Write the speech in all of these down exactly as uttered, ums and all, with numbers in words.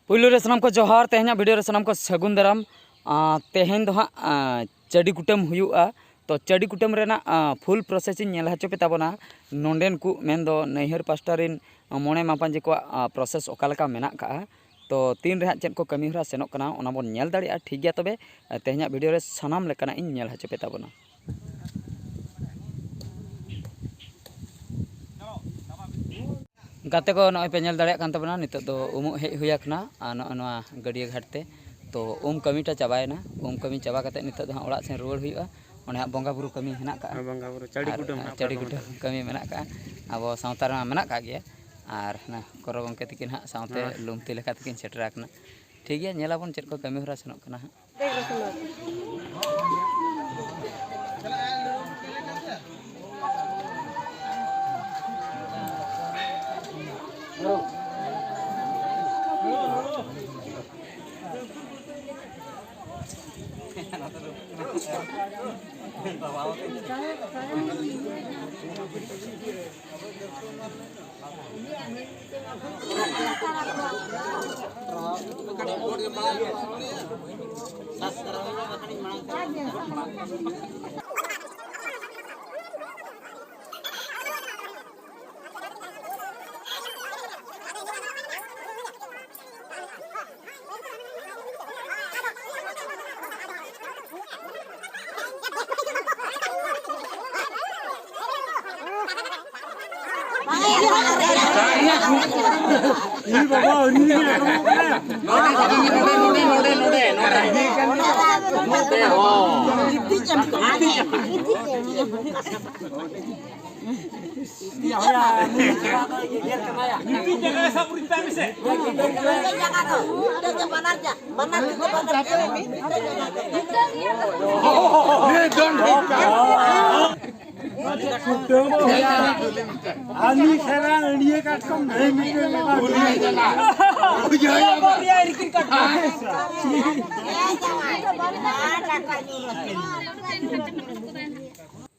ᱯᱩᱭᱞᱩ ᱨᱮ ᱥᱟᱱᱟᱢ ᱠᱚ ᱡᱚᱦᱟᱨ, ᱛᱮᱦᱮᱧᱟᱜ ᱵᱷᱤᱰᱤᱭᱳ ᱨᱮ ᱥᱟᱱᱟᱢ ᱠᱚ ᱥᱟᱹᱜᱩᱱ ᱫᱟᱨᱟᱢ᱾ ᱟᱸ, ᱛᱮᱦᱮᱧ ᱫᱚ ᱦᱟᱸᱜ, ᱟᱸ, ᱪᱟᱹᱰᱤ ᱠᱩᱴᱟᱹᱢ ᱦᱩᱭᱩᱜᱼᱟ᱾ ᱛᱚ ᱪᱟᱹᱰᱤ ᱠᱩᱴᱟᱹᱢ ᱨᱮᱱᱟᱜ, ᱟᱸ, ᱯᱷᱩᱞ ᱯᱨᱚᱥᱮᱥ ᱤᱧ ᱧᱮᱞ ᱦᱚᱪᱚ ᱯᱮ ᱛᱟᱵᱚᱱᱟ᱾ ᱱᱚᱸᱰᱮᱱ ᱠᱚ ᱢᱮᱱᱫᱚ ᱱᱟᱹᱭᱦᱟᱹᱨ ᱯᱟᱥᱴᱟ ᱨᱮᱱ ᱢᱚᱬᱮ ᱢᱟᱯᱟᱧᱡᱤ ᱠᱚᱣᱟᱜ, ᱟᱸ, ᱯᱨᱚᱥᱮᱥ ᱚᱠᱟ ᱞᱮᱠᱟ ᱢᱮᱱᱟᱜ ᱠᱟᱜᱼᱟ, ᱛᱚ ᱛᱤᱱ ᱨᱮ ᱦᱟᱸᱜ ᱪᱮᱫ ᱠᱚ ᱠᱟᱹᱢᱤ ᱦᱚᱨᱟ ᱥᱮᱱᱚᱜ ᱠᱟᱱᱟ, ᱚᱱᱟ ᱵᱚᱱ ᱧᱮᱞ ᱫᱟᱲᱮᱭᱟᱜᱼᱟ᱾ ᱴᱷᱤᱠ ᱜᱮᱭᱟ, ᱛᱚᱵᱮ, ᱟᱸ, ᱛᱮᱦᱮᱧᱟᱜ ᱵᱷᱤᱰᱤᱭᱳ ᱨᱮ ᱥᱟᱱᱟᱢ ᱞᱮᱠᱟᱱᱟᱜ ᱤᱧ ᱧᱮᱞ ᱦᱚᱪᱚ ᱯᱮ ᱛᱟᱵᱚᱱᱟ᱾ ᱜᱟᱛᱮ ᱠᱚ, ᱱᱚᱜᱼᱚᱭ ᱯᱮ ᱧᱮᱞ ᱫᱟᱲᱮᱭᱟᱜ ᱠᱟᱱ ᱛᱟᱵᱚᱱᱟ, ᱱᱤᱛᱚᱜ ᱫᱚ ᱩᱢᱩᱜ ᱦᱮᱡ ᱦᱩᱭ ᱟᱠᱟᱱᱟ, ᱟᱨ ᱱᱚᱜᱼᱚᱭ ᱱᱚᱣᱟ ᱜᱟᱹᱰᱭᱟᱹ ᱜᱷᱟᱴ ᱛᱮ᱾ ᱛᱚ ᱩᱢ ᱠᱟᱹᱢᱤᱴᱟ ᱪᱟᱵᱟᱭᱮᱱᱟ, ᱩᱢ ᱠᱟᱹᱢᱤ ᱪᱟᱵᱟ ᱠᱟᱛᱮ ᱱᱤᱛᱚᱜ ᱫᱚ ᱦᱟᱸᱜ ᱚᱲᱟᱜ ᱥᱮᱱ ᱨᱩᱣᱟᱹᱲ ᱦᱩᱭᱩᱜᱼᱟ᱾ ᱚᱸᱰᱮ ᱦᱟᱸᱜ ᱵᱚᱸᱜᱟ ᱵᱩᱨᱩ ᱠᱟᱹᱢᱤ ᱦᱮᱱᱟᱜ ᱠᱟᱜᱼᱟ᱾ ᱦᱮᱸ, ᱵᱚᱸᱜᱟ ᱵᱩᱨᱩ, ᱪᱟᱹᱰᱤ ᱟᱨ, ᱠᱩᱴᱟᱹᱢ ᱦᱮᱱᱟᱜ ᱪᱟᱹᱰᱤ ᱛᱟᱵᱚᱱᱟ᱾ ᱠᱩᱴᱟᱹᱢ ᱠᱟᱹᱢᱤ ᱢᱮᱱᱟᱜ ᱠᱟᱜᱼᱟ, ᱟᱵᱚ ᱥᱟᱶᱛᱟ ᱨᱮᱢᱟ ᱢᱮᱱᱟᱜ ᱠᱟᱜ ᱜᱮᱭᱟ᱾ ᱟᱨ ᱚᱱᱟ ᱠᱚᱨᱚ ᱜᱚᱢᱠᱮ ᱛᱤᱠᱤᱱ ᱦᱟᱸᱜ ᱥᱟᱶᱛᱮ ᱦᱮᱸ᱾ ᱞᱩᱢᱛᱤ ᱞᱮᱠᱟ ᱛᱮᱠᱤᱱ ᱥᱮᱴᱮᱨ ᱟᱠᱟᱱᱟ᱾ ᱴᱷᱤᱠ ᱜᱮᱭᱟ, ᱧᱮᱞᱟᱵᱚᱱ ᱪᱮᱫ ᱠᱚ ᱠᱟᱹᱢᱤ ᱦᱚᱨᱟ ᱥᱮᱱᱚᱜ ᱠᱟᱱᱟ ᱦᱟᱸᱜ᱾ ᱟᱹᱞᱤᱧ ᱥᱮᱬᱟ ᱟᱹᱲᱭᱟᱹ ᱠᱟᱴᱠᱚᱢ ᱰᱷᱮᱨ ᱢᱤᱫᱴᱮᱱ ᱢᱮᱱᱟᱜᱼᱟ᱾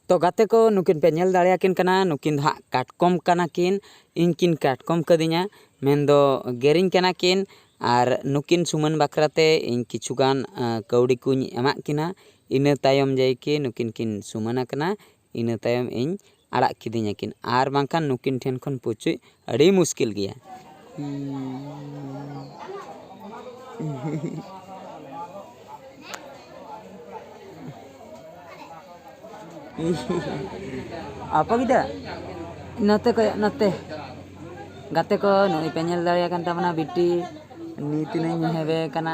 ᱛᱚ ᱜᱟᱛᱮ ᱠᱚ, ᱱᱩᱠᱤᱱ ᱯᱮ ᱧᱮᱞ ᱫᱟᱲᱮᱭᱟᱠᱤᱱ ᱠᱟᱱᱟ, ᱱᱩᱠᱤᱱ ᱫᱚ ᱦᱟᱸᱜ ᱠᱟᱴᱠᱚᱢ ᱠᱟᱱᱟ ᱠᱤᱱ, ᱤᱧ ᱠᱤᱱ ᱠᱟᱴᱠᱚᱢ ᱠᱟᱹᱫᱤᱧᱟ, ᱢᱮᱱᱫᱚ ᱜᱮᱨᱤᱧ ᱠᱟᱱᱟ ᱠᱤᱱ᱾ ᱟᱨ ᱱᱩᱠᱤᱱ ᱥᱩᱢᱟᱹᱱ ᱵᱟᱠᱷᱨᱟ ᱛᱮ ᱤᱧ ᱠᱤᱪᱷᱩ ᱜᱟᱱ ᱠᱟᱹᱣᱰᱤ ᱠᱚᱧ ᱮᱢᱟᱜ ᱠᱤᱱᱟ᱾ ᱤᱱᱟᱹ ᱛᱟᱭᱚᱢ ᱡᱮ ᱠᱤ ᱱᱩᱠᱤᱱ ᱠᱤᱱ ᱥᱩᱢᱟᱹᱱ ᱟᱠᱟᱱᱟ, ᱤᱱᱟᱹ ᱛᱟᱭᱚᱢ ᱤᱧ ᱟᱲᱟᱜ ᱠᱤᱫᱤᱧᱟ ᱠᱤᱱ, ᱟᱨ ᱵᱟᱝᱠᱷᱟᱱ ᱱᱩᱠᱤᱱ ᱴᱷᱮᱱ ᱠᱷᱚᱱ ᱯᱩᱪᱩᱡ ᱟᱹᱰᱤ ᱢᱩᱥᱠᱤᱞ ᱜᱮᱭᱟ᱾ ᱟᱯᱟ ᱜᱤᱫᱟ, ᱱᱚᱛᱮ ᱠᱚᱭᱚᱜ, ᱱᱚᱛᱮ᱾ ᱜᱟᱛᱮ ᱠᱚ, ᱱᱩᱭ ᱯᱮ ᱧᱮᱞ ᱫᱟᱲᱮᱭᱟᱭ ᱠᱟᱱ ᱛᱟᱵᱚᱱᱟ ᱵᱤᱴᱤ᱾ ᱱᱤᱛ ᱤᱧ ᱦᱮᱵᱮ ᱠᱟᱱᱟ,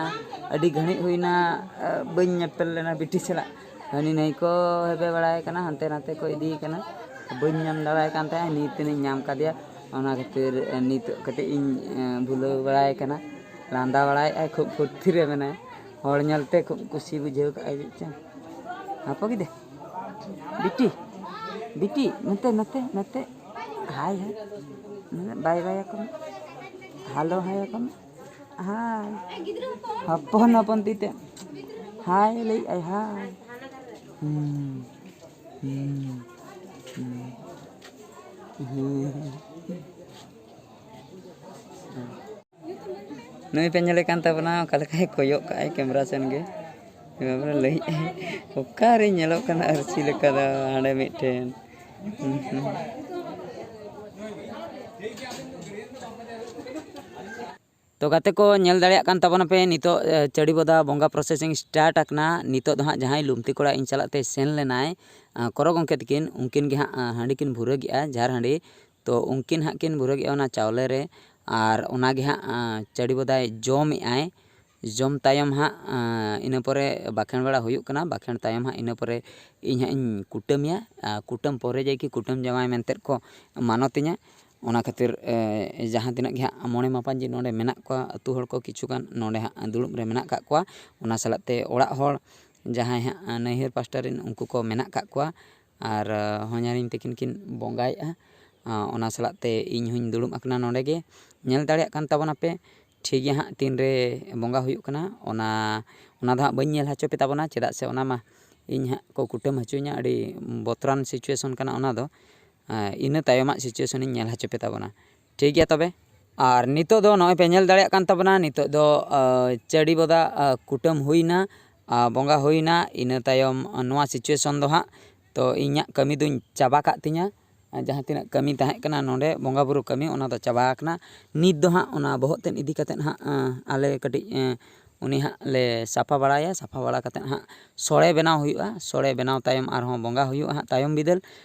ᱟᱹᱰᱤ ᱜᱷᱟᱹᱲᱤᱡ ᱦᱩᱭᱱᱟ, ᱵᱟᱹᱧ ᱧᱮᱯᱮᱞ ᱞᱮᱱᱟ ᱵᱤᱴᱤ ᱥᱟᱞᱟᱜ᱾ ᱦᱟᱹᱱᱤ ᱱᱟᱹᱭ ᱠᱚ ᱦᱮᱵᱮ ᱵᱟᱲᱟᱭ ᱠᱟᱱᱟ, ᱦᱟᱱᱛᱮ ᱱᱟᱛᱮ ᱠᱚ ᱤᱫᱤᱭᱮ ᱠᱟᱱᱟ, ᱵᱟᱹᱧ ᱧᱟᱢ ᱫᱟᱲᱮᱭᱟᱭ ᱠᱟᱱ ᱛᱟᱦᱮᱸᱫ᱾ ᱱᱤᱛ ᱤᱧ ᱧᱟᱢ ᱠᱟᱫᱮᱭᱟ, ᱚᱱᱟ ᱠᱷᱟᱹᱛᱤᱨ ᱱᱤᱛᱚᱜ ᱠᱟᱹᱴᱤᱡ ᱤᱧ ᱵᱷᱩᱞᱟᱹᱣ ᱵᱟᱲᱟᱭ ᱠᱟᱱᱟ᱾ ᱞᱟᱸᱫᱟ ᱵᱟᱲᱟᱭᱮᱫᱼᱟᱭ, ᱠᱷᱩᱵ ᱯᱷᱩᱨᱛᱤ ᱨᱮ ᱢᱮᱱᱟᱭᱟ᱾ ᱦᱚᱲ ᱧᱮᱞᱛᱮ ᱠᱷᱩᱵ ᱠᱩᱥᱤ ᱵᱩᱡᱷᱟᱹᱣ ᱠᱟᱜᱼᱟᱭ ᱪᱮᱫ ᱪᱚᱝ᱾ ᱦᱟᱯᱚ ᱜᱤᱫᱟᱹ, ᱵᱤᱴᱤ, ᱵᱤᱴᱤ, ᱱᱚᱛᱮ, ᱱᱚᱛᱮ, ᱱᱚᱛᱮ᱾ ᱦᱟᱭ, ᱦᱟᱭ᱾ ᱵᱟᱭ ᱵᱟᱭ ᱟᱠᱚ ᱢᱮ᱾ ᱦᱮᱞᱳ ᱦᱟᱭ ᱟᱠᱚ ᱢᱮ᱾ ᱦᱟᱭ᱾ ᱦᱚᱯᱚᱱ ᱦᱚᱯᱚᱱ ᱛᱤ ᱛᱮ᱾ ᱦᱟᱭ ᱞᱟᱹᱭᱮᱫᱼᱟᱭ, ᱦᱟᱭ᱾ ᱦᱩᱸ᱾ ᱦᱩᱸ᱾ ᱦᱩᱸ᱾ ᱦᱩᱸ᱾ ᱱᱩᱭ ᱯᱮ ᱧᱮᱞᱮ ᱠᱟᱱ ᱛᱟᱵᱚᱱᱟ, ᱚᱠᱟ ᱞᱮᱠᱟᱭ ᱠᱚᱭᱚᱜ ᱠᱟᱜᱼᱟᱭ ᱠᱮᱢᱨᱟ ᱥᱮᱱ ᱜᱮ᱾ ᱵᱟᱵᱟᱨᱮ ᱞᱟᱹᱭᱮᱫᱼᱟᱭ, "ᱚᱠᱟᱨᱮ ᱧᱮᱞᱚᱜ ᱠᱟᱱᱟ ᱟᱹᱨᱥᱤ ᱞᱮᱠᱟ ᱫᱚ ᱦᱟᱸᱰᱮ ᱢᱤᱫᱴᱷᱮᱱ?" ᱦᱩᱸ, ᱦᱩᱸ᱾ ᱛᱚ ᱜᱟᱛᱮ ᱠᱚ, ᱧᱮᱞ ᱫᱟᱲᱮᱭᱟᱜ ᱠᱟᱱ ᱛᱟᱵᱚᱱᱟᱯᱮ, ᱱᱤᱛᱚᱜ, ᱮ, ᱪᱟᱹᱰᱤ ᱵᱚᱫᱟ ᱵᱚᱸᱜᱟ processing start ᱟᱠᱟᱱᱟ᱾ ᱱᱤᱛᱚᱜ ᱫᱚ ᱦᱟᱸᱜ ᱡᱟᱦᱟᱸᱭ ᱞᱩᱢᱛᱤ ᱠᱚᱲᱟ ᱤᱧ ᱥᱟᱞᱟᱜ ᱛᱮ ᱥᱮᱱ ᱞᱮᱱᱟᱭ, ᱟ, ᱠᱚᱨᱚ ᱜᱚᱢᱠᱮ ᱛᱟᱹᱠᱤᱱ, ᱩᱱᱠᱤᱱ ᱜᱮ ᱦᱟᱸᱜ, ᱟ, ᱦᱟᱺᱰᱤ ᱠᱤᱱ ᱵᱷᱩᱨᱟᱹᱜᱮᱜᱼᱟ, ᱡᱷᱟᱨ ᱦᱟᱺᱰᱤ᱾ ᱛᱚ ᱩᱱᱠᱤᱱ ᱦᱟᱸᱜ ᱠᱤᱱ ᱵᱷᱩᱨᱟᱹᱜᱮᱜᱼᱟ ᱚᱱᱟ ᱪᱟᱣᱞᱮ ᱨᱮ, ᱟᱨ ᱚᱱᱟ ᱜᱮ ᱦᱟᱸᱜ, ᱟ, ᱪᱟᱹᱰᱤ ᱵᱚᱫᱟᱭ ᱡᱚᱢᱮᱜᱼᱟᱭ᱾ ᱡᱚᱢ ᱛᱟᱭᱚᱢ ᱦᱟᱸᱜ, ᱟ, ᱤᱱᱟᱹ ᱯᱚᱨᱮ ᱵᱟᱠᱷᱮᱬ ᱵᱟᱲᱟ ᱦᱩᱭᱩᱜ ᱠᱟᱱᱟ᱾ ᱵᱟᱠᱷᱮᱬ ᱛᱟᱭᱚᱢ ᱦᱟᱸᱜ ᱤᱱᱟᱹ ᱯᱚᱨᱮ ᱤᱧ ᱦᱟᱸᱜ ᱤᱧ ᱠᱩᱴᱟᱹᱢᱮᱭᱟ᱾ ᱟ, ᱠᱩᱴᱟᱹᱢ ᱯᱚᱨᱮ ᱡᱮ ᱠᱤ ᱠᱩᱴᱟᱹᱢ ᱡᱟᱶᱟᱭ ᱢᱮᱱᱛᱮᱫ ᱠᱚ ᱢᱟᱱᱚᱛᱤᱧᱟ᱾ ᱚᱱᱟ ᱠᱷᱟᱹᱛᱤᱨ, ᱮ, ᱡᱟᱦᱟᱸ ᱛᱤᱱᱟᱹᱜ ᱜᱮ ᱦᱟᱸᱜ ᱢᱚᱬᱮ ᱢᱟᱯᱟᱧᱡᱤ ᱱᱚᱰᱮ ᱢᱮᱱᱟᱜ ᱠᱚᱣᱟ, ᱟᱹᱛᱩ ᱦᱚᱲ ᱠᱚ ᱠᱤᱪᱷᱩ ᱜᱟᱱ ᱱᱚᱰᱮ ᱦᱟᱸᱜ ᱫᱩᱲᱩᱵ ᱨᱮ ᱢᱮᱱᱟᱜ ᱠᱟᱜ ᱠᱚᱣᱟ᱾ ᱚᱱᱟ ᱥᱟᱞᱟᱜ ᱛᱮ ᱚᱲᱟᱜ ᱦᱚᱲ ᱡᱟᱦᱟᱸᱭ ᱦᱟᱸᱜ ᱱᱟᱹᱭᱦᱟᱹᱨ ᱯᱟᱥᱴᱟ ᱨᱮᱱ, ᱩᱱᱠᱩ ᱠᱚ ᱢᱮᱱᱟᱜ ᱠᱟᱜ ᱠᱚᱣᱟ᱾ ᱟᱨ, ᱮ, ᱦᱚᱧᱦᱟᱨᱤᱧ ᱛᱟᱹᱠᱤᱱ ᱠᱤᱱ ᱵᱚᱸᱜᱟᱭᱮᱜᱼᱟ᱾ ᱟ, ᱚᱱᱟ ᱥᱟᱞᱟᱜ ᱛᱮ ᱤᱧ ᱦᱚᱧ ᱫᱩᱲᱩᱵ ᱟᱠᱟᱱᱟ ᱱᱚᱰᱮ ᱜᱮ᱾ ᱧᱮᱞ ᱫᱟᱲᱮᱭᱟᱜ ᱠᱟᱱ ᱛᱟᱵᱚᱱᱟᱯᱮ, ᱴᱷᱤᱠ ᱜᱮᱭᱟ ᱦᱟᱸᱜ, ᱛᱤᱱᱨᱮ ᱵᱚᱸᱜᱟ ᱦᱩᱭᱩᱜ ᱠᱟᱱᱟ, ᱚᱱᱟ, ᱚᱱᱟ ᱫᱚ ᱦᱟᱸᱜ ᱵᱟᱹᱧ ᱧᱮᱞ ᱦᱚᱪᱚ ᱯᱮ ᱛᱟᱵᱚᱱᱟ, ᱪᱮᱫᱟᱜ ᱥᱮ ᱚᱱᱟ ᱢᱟ ᱤᱧ ᱦᱟᱸᱜ ᱠᱚ ᱠᱩᱴᱟᱹᱢ ᱦᱚᱪᱚᱧᱟ, ᱟᱹᱰᱤ ᱵᱚᱛᱚᱨᱟᱱ situation ᱠᱟᱱᱟ ᱚᱱᱟ ᱫᱚ᱾ ᱟ, ᱤᱱᱟᱹ ᱛᱟᱭᱚᱢᱟᱜ situation ᱤᱧ ᱧᱮᱞ ᱦᱚᱪᱚ ᱯᱮ ᱛᱟᱵᱚᱱᱟ᱾ ᱴᱷᱤᱠ ᱜᱮᱭᱟ ᱛᱚᱵᱮ᱾ ᱟᱨ ᱱᱤᱛᱚᱜ ᱫᱚ ᱱᱚᱜᱼᱚᱭ ᱯᱮ ᱧᱮᱞ ᱫᱟᱲᱮᱭᱟᱜ ᱠᱟᱱ ᱛᱟᱵᱚᱱᱟ, ᱱᱤᱛᱚᱜ ᱫᱚ ᱟᱹ, ᱪᱟᱹᱰᱤ ᱵᱚᱫᱟ ᱟᱹ, ᱠᱩᱴᱟᱹᱢ ᱦᱩᱭᱱᱟ, ᱟᱹ, ᱵᱚᱸᱜᱟ ᱦᱩᱭᱱᱟ᱾ ᱤᱱᱟᱹ ᱛᱟᱭᱚᱢ ᱟᱹ, ᱱᱚᱣᱟ situation ᱫᱚ ᱦᱟᱸᱜ, ᱛᱚ ᱤᱧᱟᱹᱜ ᱠᱟᱹᱢᱤ ᱫᱚᱧ ᱪᱟᱵᱟ ᱠᱟᱜ ᱛᱤᱧᱟᱹ᱾ ᱟᱹ, ᱡᱟᱦᱟᱸ ᱛᱤᱱᱟᱹᱜ ᱠᱟᱹᱢᱤ ᱛᱟᱦᱮᱸ ᱠᱟᱱᱟ ᱱᱚᱰᱮ ᱵᱚᱸᱜᱟ ᱵᱩᱨᱩ ᱠᱟᱹᱢᱤ, ᱚᱱᱟ ᱫᱚ ᱪᱟᱵᱟ ᱟᱠᱟᱱᱟ᱾ ᱱᱤᱛ ᱫᱚ ᱦᱟᱸᱜ ᱚᱱᱟ ᱵᱚᱦᱚᱜ ᱛᱮᱫ ᱤᱫᱤ ᱠᱟᱛᱮᱫ ᱦᱟᱸᱜ ᱟᱹ, ᱟᱞᱮ ᱠᱟᱹᱴᱤᱡ ᱟᱹ, ᱩᱱᱤ ᱦᱟᱸᱜ ᱞᱮ ᱥᱟᱯᱷᱟ ᱵᱟᱲᱟᱭᱟ᱾ ᱥᱟᱯᱷᱟ ᱵᱟᱲᱟ ᱠᱟᱛᱮᱫ ᱦᱟᱸᱜ ᱥᱚᱲᱮ ᱵᱮᱱᱟᱣ ᱦᱩᱭᱩᱜᱼᱟ᱾ ᱥᱚᱲᱮ ᱵᱮᱱᱟᱣ ᱛᱟᱭᱚᱢ ᱟᱨᱦᱚᱸ ᱵᱚᱸᱜᱟ ᱦᱩᱭᱩᱜᱼᱟ ᱦᱟᱸᱜ ᱛᱟᱭᱚᱢ ᱵᱤᱫᱟᱹᱞ᱾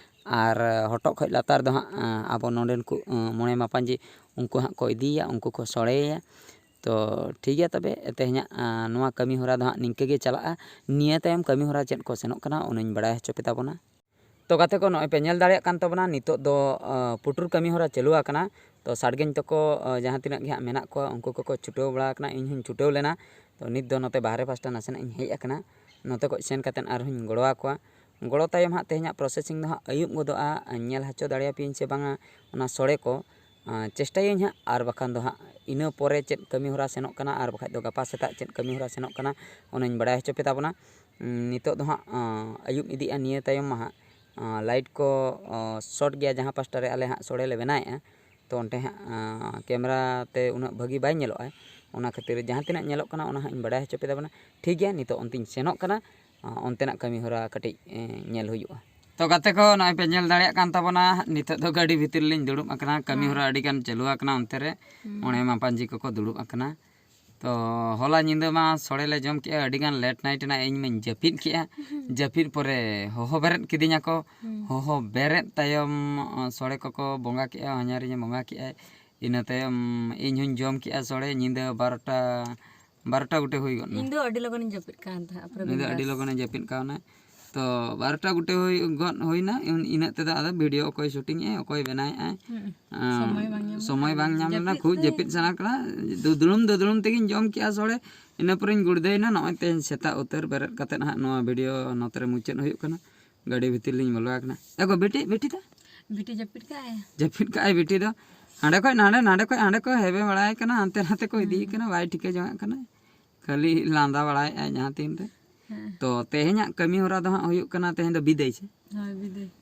ᱟᱨ ᱦᱚᱴᱚᱜ ᱠᱷᱚᱡ ᱞᱟᱛᱟᱨ ᱫᱚ ᱦᱟᱸᱜ ᱟᱵᱚ ᱱᱚᱰᱮᱱ ᱠᱚ ᱢᱚᱬᱮ ᱢᱟᱯᱟᱧᱡᱤ, ᱩᱱᱠᱩ ᱦᱟᱸᱜ ᱠᱚ ᱤᱫᱤᱭᱮᱭᱟ, ᱩᱱᱠᱩ ᱠᱚ ᱥᱚᱲᱮᱭᱮᱭᱟ᱾ ᱛᱚ ᱴᱷᱤᱠ ᱜᱮᱭᱟ, ᱛᱚᱵᱮ ᱛᱮᱦᱮᱧᱟᱜ ᱱᱚᱣᱟ ᱠᱟᱹᱢᱤ ᱦᱚᱨᱟ ᱫᱚ ᱦᱟᱸᱜ ᱱᱤᱝᱠᱟᱹ ᱜᱮ ᱪᱟᱞᱟᱜᱼᱟ᱾ ᱱᱤᱭᱟᱹ ᱛᱟᱭᱚᱢ ᱠᱟᱹᱢᱤ ᱦᱚᱨᱟ ᱪᱮᱫ ᱠᱚ ᱥᱮᱱᱚᱜ ᱠᱟᱱᱟ, ᱚᱱᱟᱧ ᱵᱟᱲᱟᱭ ᱦᱚᱪᱚ ᱯᱮ ᱛᱟᱵᱚᱱᱟ᱾ ᱛᱚ ᱜᱟᱛᱮ ᱠᱚ, ᱱᱚᱜᱼᱚᱭ ᱯᱮ ᱧᱮᱞ ᱫᱟᱲᱮᱭᱟᱜ ᱠᱟᱱ ᱛᱟᱵᱚᱱᱟ, ᱱᱤᱛᱚᱜ ᱫᱚ ᱟᱹ, ᱯᱩᱴᱩᱨ ᱠᱟᱹᱢᱤ ᱦᱚᱨᱟ ᱪᱟᱹᱞᱩ ᱟᱠᱟᱱᱟ᱾ ᱛᱚ ᱥᱟᱰᱜᱮᱧ ᱛᱟᱠᱚ ᱟᱹ, ᱡᱟᱦᱟᱸ ᱛᱤᱱᱟᱹᱜ ᱜᱮ ᱦᱟᱸᱜ ᱢᱮᱱᱟᱜ ᱠᱚᱣᱟ, ᱩᱱᱠᱩ ᱠᱚᱠᱚ ᱪᱷᱩᱴᱟᱹᱣ ᱵᱟᱲᱟ ᱟᱠᱟᱱᱟ᱾ ᱤᱧ ᱦᱚᱸᱧ ᱪᱷᱩᱴᱟᱹᱣ ᱞᱮᱱᱟ᱾ ᱛᱚ ᱱᱤᱛ ᱫᱚ ᱱᱚᱛᱮ ᱵᱟᱦᱨᱮ ᱯᱟᱥᱴᱟ ᱱᱟᱥᱮᱱᱟᱜ ᱤᱧ ᱦᱮᱡ ᱟᱠᱟᱱᱟ᱾ ᱱᱚᱛᱮ ᱠᱷᱚᱡ ᱥᱮᱱ ᱠᱟᱛᱮᱫ ᱟᱨᱦᱚᱸᱧ ᱜᱚᱲᱚ ᱟᱠᱚᱣᱟ᱾ ᱜᱚᱲᱚ ᱛᱟᱭᱚᱢ ᱦᱟᱸᱜ ᱛᱮᱦᱮᱧᱟᱜ processing ᱫᱚ ᱦᱟᱸᱜ ᱟᱹᱭᱩᱵ ᱜᱚᱫᱚᱜᱼᱟ᱾ ᱧᱮᱞ ᱦᱚᱪᱚ ᱫᱟᱲᱮᱭᱟᱯᱮᱭᱟᱹᱧ ᱥᱮ ᱵᱟᱝᱟ ᱚᱱᱟ ᱥᱚᱲᱮ ᱠᱚ, ᱟᱸ, ᱪᱮᱥᱴᱟᱭᱟᱹᱧ ᱦᱟᱸᱜ, ᱟᱨ ᱵᱟᱠᱷᱟᱱ ᱫᱚ ᱦᱟᱸᱜ ᱤᱱᱟᱹ ᱯᱚᱨᱮ ᱪᱮᱫ ᱠᱟᱹᱢᱤ ᱦᱚᱨᱟ ᱥᱮᱱᱚᱜ ᱠᱟᱱᱟ, ᱟᱨ ᱵᱟᱠᱷᱟᱡ ᱫᱚ ᱜᱟᱯᱟ ᱥᱮᱛᱟᱜ ᱪᱮᱫ ᱠᱟᱹᱢᱤ ᱦᱚᱨᱟ ᱥᱮᱱᱚᱜ ᱠᱟᱱᱟ, ᱚᱱᱟᱧ ᱵᱟᱲᱟᱭ ᱦᱚᱪᱚ ᱯᱮ ᱛᱟᱵᱚᱱᱟ᱾ ᱩᱸ, ᱱᱤᱛᱚᱜ ᱫᱚ ᱦᱟᱸᱜ, ᱟᱸ, ᱟᱹᱭᱩᱵ ᱤᱫᱤᱜᱼᱟ, ᱱᱤᱭᱟᱹ ᱛᱟᱭᱚᱢ ᱢᱟ ᱦᱟᱸᱜ, ᱟᱸ, light ᱠᱚ, ᱟᱸ, short ᱜᱮᱭᱟ, ᱡᱟᱦᱟᱸ ᱯᱟᱥᱴᱟ ᱨᱮ ᱟᱞᱮ ᱦᱟᱸᱜ ᱥᱚᱲᱮ ᱞᱮ ᱵᱮᱱᱟᱣᱮᱫᱼᱟ᱾ ᱛᱚ ᱚᱸᱰᱮ ᱦᱟᱸᱜ, ᱟᱸ, camera ᱛᱮ ᱩᱱᱟᱹᱜ ᱵᱷᱟᱹᱜᱤ ᱵᱟᱭ ᱧᱮᱞᱚᱜᱼᱟ, ᱚᱱᱟ ᱠᱷᱟᱹᱛᱤᱨ ᱡᱟᱦᱟᱸ ᱛᱤᱱᱟᱹᱜ ᱧᱮᱞᱚᱜ ᱠᱟᱱᱟ ᱚᱱᱟ ᱦᱟᱸᱜ ᱤᱧ ᱵᱟᱲᱟᱭ ᱦᱚᱪᱚ ᱯᱮ ᱛᱟᱵᱚᱱᱟ᱾ ᱴᱷᱤᱠ ᱜᱮᱭᱟ, ᱱᱤᱛᱚᱜ ᱚᱱᱛᱮᱧ ᱥᱮᱱᱚᱜ ᱠᱟᱱᱟ, ᱟᱸ, ᱚᱱᱛᱮᱱᱟᱜ ᱠᱟᱹᱢᱤ ᱦᱚᱨᱟ ᱠᱟᱹᱴᱤᱡ, ᱮᱸ, ᱧᱮᱞ ᱦᱩᱭᱩᱜᱼᱟ᱾ ᱛᱚ ᱜᱟᱛᱮ ᱠᱚ, ᱱᱚᱜᱼᱚᱭ ᱯᱮ ᱧᱮᱞ ᱫᱟᱲᱮᱭᱟᱜ ᱠᱟᱱ ᱛᱟᱵᱚᱱᱟ, ᱱᱤᱛᱚᱜ ᱫᱚ ᱜᱟᱹᱰᱤ ᱵᱷᱤᱛᱤᱨ ᱨᱮᱞᱤᱧ ᱫᱩᱲᱩᱵ ᱟᱠᱟᱱᱟ᱾ ᱠᱟᱹᱢᱤ ᱦᱮᱸ᱾ ᱦᱚᱨᱟ ᱟᱹᱰᱤ ᱜᱟᱱ ᱪᱟᱹᱞᱩ ᱟᱠᱟᱱᱟ ᱚᱱᱛᱮ ᱨᱮ᱾ ᱦᱩᱸ᱾ ᱚᱸᱰᱮ ᱢᱟ ᱯᱟᱹᱧᱡᱤ ᱠᱚᱠᱚ ᱫᱩᱲᱩᱵ ᱟᱠᱟᱱᱟ᱾ ᱛᱚ ᱦᱚᱞᱟ ᱧᱤᱫᱟᱹ ᱢᱟ ᱥᱚᱲᱮ ᱞᱮ ᱡᱚᱢ ᱠᱮᱜᱼᱟ, ᱟᱹᱰᱤ ᱜᱟᱱ late night ᱮᱱᱟ, ᱤᱧ ᱢᱟᱧ ᱡᱟᱹᱯᱤᱫ ᱠᱮᱜᱼᱟ᱾ ᱦᱩᱸ᱾ ᱡᱟᱹᱯᱤᱫ ᱯᱚᱨᱮ ᱦᱚᱦᱚ ᱵᱮᱨᱮᱫ ᱠᱤᱫᱤᱧᱟ ᱠᱚ᱾ ᱦᱩᱸ᱾ ᱦᱚᱦᱚ ᱵᱮᱨᱮᱫ ᱛᱟᱭᱚᱢ, ᱚ, ᱥᱚᱲᱮ ᱠᱚᱠᱚ ᱵᱚᱸᱜᱟ ᱠᱮᱜᱼᱟ, ᱦᱚᱧᱦᱟᱨᱤᱧᱮ ᱵᱚᱸᱜᱟ ᱠᱮᱜᱼᱟ᱾ ᱤᱱᱟᱹ ᱛᱟᱭᱚᱢ ᱤᱧ ᱦᱚᱧ ᱡᱚᱢ ᱠᱮᱜᱼᱟ ᱥᱚᱲᱮ, ᱧᱤᱫᱟᱹ ᱵᱟᱨᱚᱴᱟ, ᱵᱟᱨᱚᱴᱟ ᱜᱚᱴᱮ ᱦᱩᱭ ᱜᱚᱫ ᱮᱱᱟ᱾ ᱤᱧ ᱫᱚ ᱟᱹᱰᱤ ᱞᱚᱜᱚᱱᱤᱧ ᱡᱟᱹᱯᱤᱫ ᱠᱟᱱ ᱛᱟᱦᱮᱸᱫ, ᱯᱩᱨᱟᱹ ᱩᱱᱤ ᱫᱚ ᱵᱤᱱᱫᱟᱥ᱾ ᱟᱹᱰᱤ ᱞᱚᱜᱚᱱᱮ ᱡᱟᱹᱯᱤᱫ ᱠᱟᱣᱱᱟ᱾ ᱛᱚ ᱵᱟᱨᱚᱴᱟ ᱜᱚᱴᱮ ᱦᱩᱭ ᱜᱚᱫ ᱦᱩᱭᱱᱟ, ᱩᱱ, ᱤᱱᱟᱹᱜ ᱛᱮᱫᱚ ᱟᱫᱚ video ᱚᱠᱚᱭ shooting ᱮᱜᱼᱟᱭ, ᱚᱠᱚᱭ ᱵᱮᱱᱟᱣᱮᱫᱼᱟᱭ᱾ ᱦᱩᱸ᱾ ᱟᱸ, ᱥᱚᱢᱚᱭ ᱵᱟᱝ ᱧᱟᱢ ᱥᱚᱢᱚᱭ ᱞᱮᱱᱟ᱾ ᱵᱟᱝ ᱧᱟᱢ ᱞᱮᱱᱟ, ᱡᱟᱹᱯᱤᱫ ᱠᱷᱩᱵ ᱛᱮ᱾ ᱡᱟᱹᱯᱤᱫ ᱥᱟᱱᱟ ᱠᱟᱱᱟ᱾ ᱫᱩᱫᱲᱩᱢ ᱫᱩᱫᱲᱩᱢ ᱛᱮᱜᱤᱧ ᱡᱚᱢ ᱠᱮᱜᱼᱟ ᱥᱚᱲᱮ᱾ ᱤᱱᱟᱹ ᱯᱚᱨᱮᱧ ᱜᱩᱲᱫᱟᱹᱭᱮᱱᱟ᱾ ᱱᱚᱜᱼᱚᱭ ᱛᱮᱦᱮᱧ ᱥᱮᱛᱟᱜ ᱩᱛᱟᱹᱨ ᱵᱮᱨᱮᱫ ᱠᱟᱛᱮᱫ ᱦᱟᱸᱜ ᱱᱚᱣᱟ video ᱱᱚᱛᱮ ᱨᱮ ᱢᱩᱪᱟᱹᱫ ᱦᱩᱭᱩᱜ ᱠᱟᱱᱟ᱾ ᱜᱟᱹᱰᱤ ᱵᱷᱤᱛᱤᱨ ᱞᱤᱧ ᱵᱚᱞᱚ ᱟᱠᱟᱱᱟ᱾ ᱮ ᱜᱚ, ᱵᱤᱴᱤ, ᱵᱤᱴᱤ ᱫᱚ? ᱵᱤᱴᱤ ᱡᱟᱹᱯᱤᱫ ᱠᱟᱜᱼᱟᱭ᱾ ᱡᱟᱹᱯᱤᱫ ᱠᱟᱜᱼᱟᱭ ᱵᱤᱴᱤ ᱫᱚ᱾ ᱦᱟᱸᱰᱮ ᱠᱷᱚᱡ ᱱᱟᱸᱰᱮ, ᱱᱟᱸᱰᱮ ᱠᱷᱚᱡ ᱦᱟᱸᱰᱮ ᱠᱚ ᱦᱮᱵᱮ ᱵᱟᱲᱟᱭ ᱠᱟᱱᱟ, ᱦᱟᱱᱛᱮ ᱱᱟᱛᱮ ᱠᱚ ᱤᱫᱤᱭᱮ ᱦᱩᱸ᱾ ᱠᱟᱱᱟ, ᱵᱟᱭ ᱴᱷᱤᱠᱟᱹ ᱡᱚᱝᱟᱜ ᱠᱟᱱᱟ᱾ ᱠᱷᱟᱹᱞᱤ ᱞᱟᱸᱫᱟ ᱵᱟᱲᱟᱭᱮᱫᱼᱟᱭ ᱡᱟᱦᱟᱸ ᱛᱤᱱ ᱨᱮ᱾ ᱛᱚ ᱛᱮᱦᱮᱧᱟᱜ ᱠᱟᱹᱢᱤ ᱦᱚᱨᱟ ᱫᱚ ᱦᱟᱸᱜ ᱦᱩᱭᱩᱜ ᱠᱟᱱᱟ, ᱛᱮᱦᱮᱧ ᱫᱚ ᱵᱤᱫᱟᱹᱭ ᱥᱮ?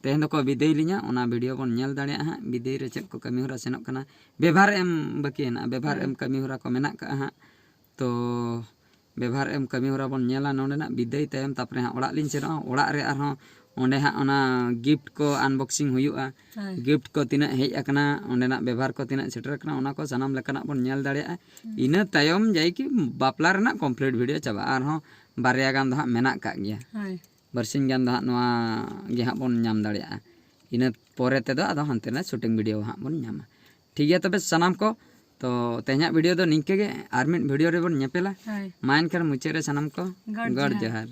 ᱛᱮᱦᱮᱧ ᱫᱚᱠᱚ ᱵᱤᱫᱟᱹᱭ ᱞᱤᱧᱟ, ᱚᱱᱟ ᱵᱷᱤᱰᱤᱭᱳ ᱵᱚᱱ ᱧᱮᱞ ᱫᱟᱲᱮᱭᱟᱜᱼᱟ ᱦᱟᱸᱜ᱾ ᱵᱤᱫᱟᱹᱭ ᱨᱮ ᱪᱮᱫ ᱠᱚ ᱠᱟᱹᱢᱤ ᱦᱚᱨᱟ ᱥᱮᱱᱚᱜ ᱠᱟᱱᱟ, ᱵᱮᱵᱷᱟᱨ ᱮᱢ ᱵᱟᱹᱠᱤ ᱦᱮᱱᱟᱜᱼᱟ, ᱵᱮᱵᱷᱟᱨ ᱮᱢ ᱠᱟᱹᱢᱤ ᱦᱚᱨᱟ ᱠᱚ ᱢᱮᱱᱟᱜ ᱠᱟᱜᱼᱟ ᱦᱟᱸᱜ᱾ ᱛᱚ ᱵᱮᱵᱷᱟᱨ ᱮᱢ ᱠᱟᱹᱢᱤ ᱦᱚᱨᱟ ᱵᱚᱱ ᱧᱮᱞᱟ ᱱᱚᱸᱰᱮᱱᱟᱜ ᱵᱤᱫᱟᱹᱭ ᱛᱟᱭᱚᱢ, ᱛᱟᱨᱯᱚᱨᱮ ᱦᱟᱸᱜ ᱚᱲᱟᱜ ᱞᱤᱧ ᱥᱮᱱᱚᱜᱼᱟ᱾ ᱚᱲᱟᱜ ᱨᱮ ᱟᱨᱦᱚᱸ ᱚᱸᱰᱮ ᱦᱟᱸᱜ ᱚᱱᱟ ᱜᱤᱯᱷᱴ ᱠᱚ ᱟᱱᱵᱚᱠᱥᱤᱝ ᱦᱩᱭᱩᱜᱼᱟ᱾ ᱜᱤᱯᱷᱴ ᱠᱚ ᱛᱤᱱᱟᱹᱜ ᱦᱮᱡ ᱟᱠᱟᱱᱟ, ᱚᱸᱰᱮᱱᱟᱜ ᱵᱮᱵᱷᱟᱨ ᱠᱚ ᱛᱤᱱᱟᱹᱜ ᱥᱮᱴᱮᱨ ᱟᱠᱟᱱᱟ, ᱚᱱᱟ ᱠᱚ ᱥᱟᱱᱟᱢ ᱞᱮᱠᱟᱱᱟᱜ ᱵᱚᱱ ᱧᱮᱞ ᱫᱟᱲᱮᱭᱟᱜᱼᱟ᱾ ᱤᱱᱟᱹ ᱛᱟᱭᱚᱢ ᱡᱟᱭ ᱠᱤ ᱵᱟᱯᱞᱟ ᱨᱮᱱᱟᱜ ᱠᱚᱢᱯᱞᱤᱴ ᱵᱷᱤᱰᱤᱭᱳ ᱪᱟᱵᱟᱜᱼᱟ᱾ ᱟᱨᱦᱚᱸ ᱵᱟᱨᱭᱟ ᱜᱟᱱ ᱫᱚ ᱦᱟᱸᱜ ᱢᱮᱱᱟᱜ ᱠᱟᱜ ᱜᱮᱭᱟ᱾ ᱵᱟᱨᱥᱤᱧ ᱜᱟᱱ ᱫᱚ ᱦᱟᱸᱜ ᱱᱚᱣᱟ ᱜᱮ ᱦᱟᱸᱜ ᱵᱚᱱ ᱧᱟᱢ ᱫᱟᱲᱮᱭᱟᱜᱼᱟ᱾ ᱤᱱᱟᱹ ᱯᱚᱨᱮ ᱛᱮᱫᱚ ᱟᱫᱚ ᱦᱟᱱᱛᱮ ᱱᱟᱜ ᱥᱩᱴᱤᱝ ᱵᱷᱤᱰᱤᱭᱳ ᱦᱟᱸᱜ ᱵᱚᱱ ᱧᱟᱢᱟ᱾ ᱴᱷᱤᱠ ᱜᱮᱭᱟ ᱛᱚᱵᱮ ᱥᱟᱱᱟᱢ ᱠᱚ, ᱛᱚ ᱛᱮᱦᱮᱧᱟᱜ ᱵᱷᱤᱰᱤᱭᱳ ᱫᱚ ᱱᱤᱝᱠᱟᱹ ᱜᱮ, ᱟᱨ ᱢᱤᱫ ᱵᱷᱤᱰᱤᱭᱳ ᱨᱮᱵᱚᱱ ᱧᱮᱯᱮᱞᱟ᱾ ᱢᱟ ᱮᱱᱠᱷᱟᱱ ᱢᱩᱪᱟᱹᱫ ᱨᱮ ᱥᱟᱱᱟᱢ ᱠᱚ ᱜᱚᱰ ᱜᱚᱰ ᱡᱚᱦᱟᱨ᱾ ᱡᱚᱦᱟᱨ᱾